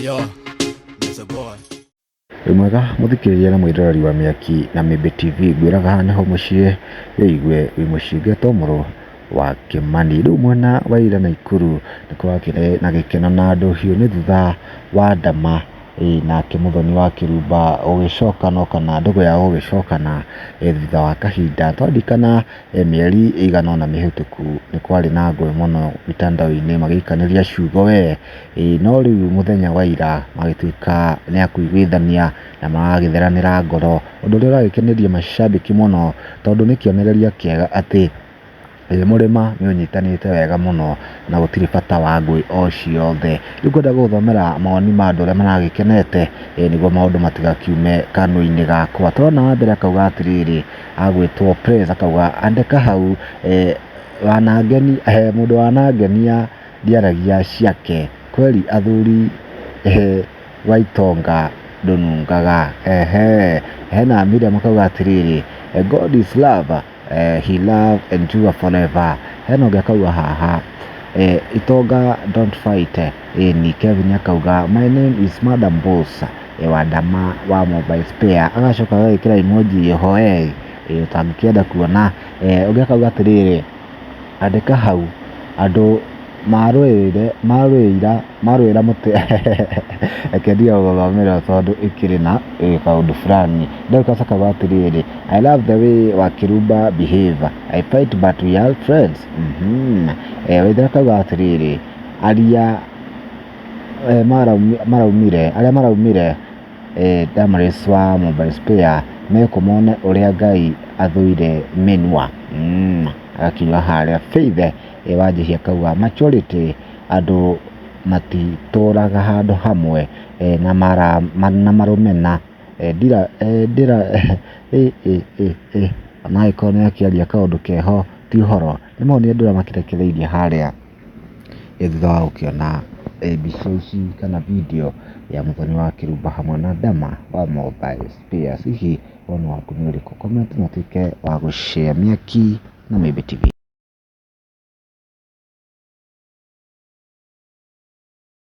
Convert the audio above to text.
Yo, Mr. Boy. Wĩ mwega mũthikĩrĩria na mwĩroreri wa Mĩaki na Mĩmbĩ TV, ngwĩraga haha nĩho mũciĩ wĩigue wĩ mũciĩ ngetwo mũrũ wa Kĩmani. Rĩu mwena wa Ira Naikuru nĩ kũrakĩrĩ na gĩkeno na ndũhiũ nĩ thutha wa Ndama nake Mũthoni wa Kĩrumba gũgĩcokana kana ndũgũ yao gũgĩcokana thutha wa kahinda. Twaririkana mĩeri ĩigana ũna mĩhĩtũku nĩ kwarĩ na ngũĩ mũno mitandao-inĩ magĩikanĩria ciugo we. Ĩĩ no rĩu mũthenya wa ira magĩtuĩka nĩ akũiguithania na maragĩtheranĩra ngoro, ũndũ ũrĩa ũragĩkenirie macambĩki mũno tondũ nĩ kĩonereria kĩega atĩ mũrĩma nĩ ũnyitanĩte wega mũno na gũtirĩ bata wa ngũĩ o ciothe. Rĩu ngwenda gũgũthomera mawoni ma andũ ũrĩa maragĩkenete nĩguo maũndũ matigakiume kanua-inĩ gakwa. Tũrona wa mbere akauga atĩrĩrĩ, agwĩtwo Praise akauga andĩka hau mũndũ wanangenia ndiaragia ciake kweli athuri ehe waitonga ndũnungaga ehe. Hena Miriam akauga atĩrĩrĩ, God is love, he love endure forever. Hena ũngĩ akauga haha, itonga don't fight. Ĩni Kevin akauga my name is Madam Boss Wandama wa mobile spare. Agacoka agagĩkĩra emoji ĩho ũtangĩkĩenda kuona. Ũngĩ akauga atĩrĩrĩ, andĩka hau andũ marũĩra marũĩra mũtĩ reke ndige gũgũthomera tondũ ĩkĩrĩ na kaũndũ fulani. Dorcas akauga atĩrĩrĩ, I love the way Wakĩrumba behave, I fight but we are friends. Waithera akauga atĩrĩrĩ, aria maraumire arĩa maraumire Damaris wa Mobile Spare mekwo mone ũrĩa Ngai athũire mĩnua. Agakiuga harĩa Faith Wanjihia akauga maturity andũ matitũraga handũ hamwe na marũmena ndira ndira ona angĩkorwo nĩ akĩaria kaũndũ keho ti ũhoro. Nĩ mawoni andũ arĩa makĩrekereirie harĩa thutha wa gũkĩona mbica ici kana video ya Mũthoni wa Kĩrumba hamwe na Dama wa Mobile Spares. Hihi woni waku nĩ ũrĩkũ? Comment na ũtuĩke wa gũ share Mĩaki na Mĩmbĩ TV.